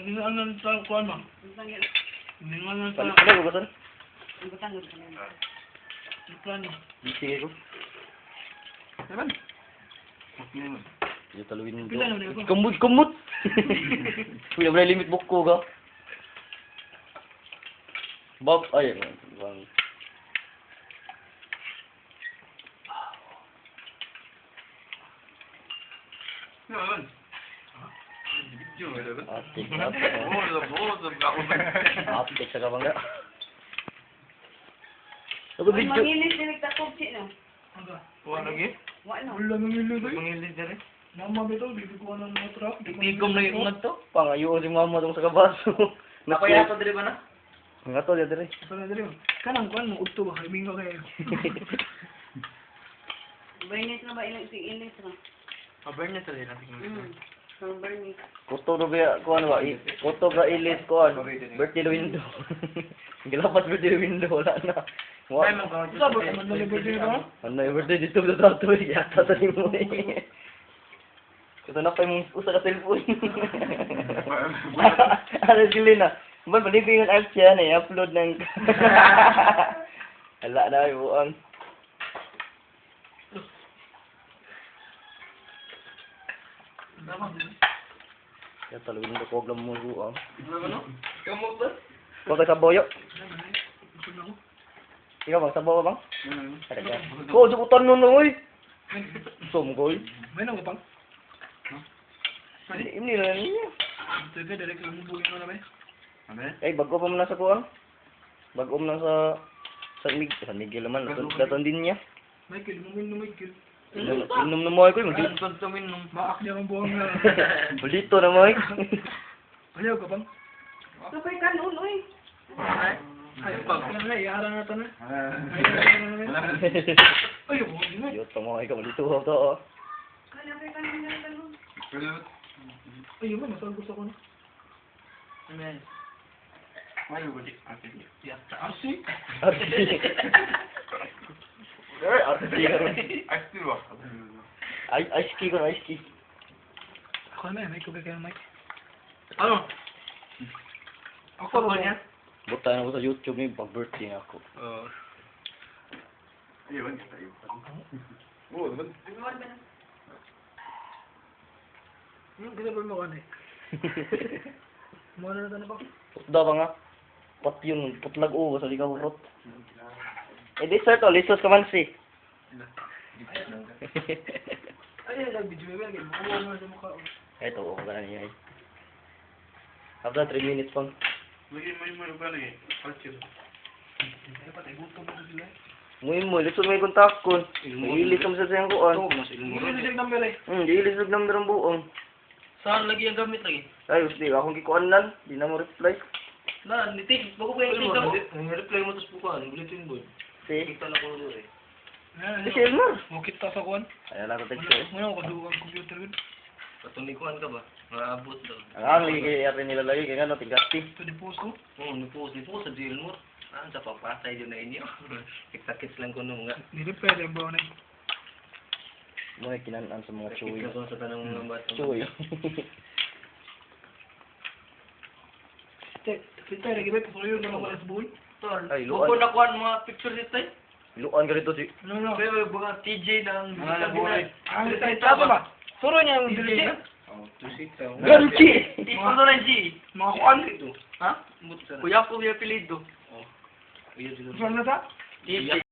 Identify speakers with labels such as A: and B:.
A: Naging ano sa kuan ma. Hindi man sa
B: Palit ko ba?
C: Ang butang gud ka.
A: Plano.
B: Sige ko.
A: Diba?
B: Yo taluin do.
A: Pila naman ako?
B: Kumut kumut. Wala ba limit book ko ga? Bob ay bang.
D: Yun. Video ba?
B: Atik atik.
D: Oo, labo,
B: Atik sa kabangga. Ako
C: Ay,
B: video.
C: mangilis din nagtakog si no.
A: Aga.
D: Wala lagi?
C: Wa no.
A: Wala nang ilo doy.
D: Mangilis dere.
A: Nama bitaw di ko na mga truck.
D: Tikom na yung to.
B: Pangayo si mama tong sa kabaso.
D: Ako yato dere ba na?
B: Nga to dere.
A: Ito na diri. Kanang kuan mo udto ba kay mingo kayo.
C: Bernis na ba ilang si ilis ra?
D: Paburn na sa nila.
C: So Bernis.
B: Kuto do ba kuan ba? Kuto ba ilis kuan? Birthday window. Gilapas birthday window wala na. Wa.
A: Sa ba man na birthday ba?
B: Ano yung birthday dito sa tato eh. Yata sa nimo eh. Ito na pa yung usa ka cellphone. Ano sila na? Ba palibing ang app siya na i-upload ng Ala na buang. Ya taluin ko kog lang mo buang.
D: Kamu ba?
B: Kung sa boyo. Ikaw bang sabaw ka bang? Ada ka. Ko jud utan nun oy. Som ko.
A: May nang pang.
B: Ini lang niya.
A: Sige, dere ko mo buhin na ba?
B: Ay, bago pa man na sa kuan. Bago man na sa San Miguel, San Miguel naman, laton din niya.
A: Michael, mo mo Michael.
B: Inom na mo ko, magdito.
D: Tuntumin nung.
A: Maak niya ang buwang na.
B: Bulito na mo.
A: Ayaw ka bang?
C: Kapay kanon oy.
A: Ay, pag na ihara na ta na. Ay, mo din.
B: Yo tamo ay ka bulito to. Oh.
C: Kana pay kanon na kanon.
A: Ay, mo masal gusto ko na. Arsi.
B: RC. RC karon. Ay ice tea kon ice tea.
A: Ako na, may kubay kayo Mike.
D: Ano?
A: Ako ba niya?
B: Buta na ko sa YouTube ni pag birthday na ako.
D: Oo.
C: Ano ba na?
A: Yung ginagawa mo kanay. Mo na na ba?
B: Putda ba nga? Pat yun, putlag o, sa di ka hurot. Eh, dessert o, lisos kamansi.
A: Ay, ay, video ba yan? Mo na sa mukha.
B: Ito, okay ka na niya eh. After 3 minutes pang.
A: Ay, patay gutom mo sila.
B: Muy mo, lisod may kontak kon. Ilis ang sa siyang kuan.
A: Hindi siya number eh.
B: Di ilis og number ang buong.
D: Saan lagi ang gamit lagi?
B: Ay, usdi, akong gikuan lan, di na mo reply.
D: Na, niti, bago pa yung tika mo. Reply mo tapos bukan, ulitin mo.
B: Si,
D: Kita na ko doon eh.
B: si Silmar.
A: Mo kita sa kuan.
B: Ay, ala ko text eh.
A: Ngayon ko dugang computer yun.
D: Patunikuan ka ba? Maabot daw.
B: Ang ang lagi kay ate nila lagi kay ngano tigati.
A: Ito di post ko.
D: Oo, nipos, nipos sa jail mo. Ah, sa papatay dyan na inyo. Sakit lang ko nung mga.
A: Ni-repair yung baon eh.
B: Mo na kinanan sa mga
D: Sakit
B: chuy.
D: lang ko sa tanong mga bata.
B: Chuy.
A: Te, te, lagi ba pasuyo na wala sa buhay?
D: Tol,
B: Ay, luan.
D: buko na kuan mga picture dito eh.
B: Luan ka dito si.
A: No, no.
D: Pero mga TJ na ang
A: Ah, ito ba? Suro niya yung
D: TJ
A: TJ.
D: na?
B: Ganchi.
D: Tipo na G.
A: Mga kuan.
D: Ha? Kuya ko yung apelido.
A: Saan na ta?
D: TJ.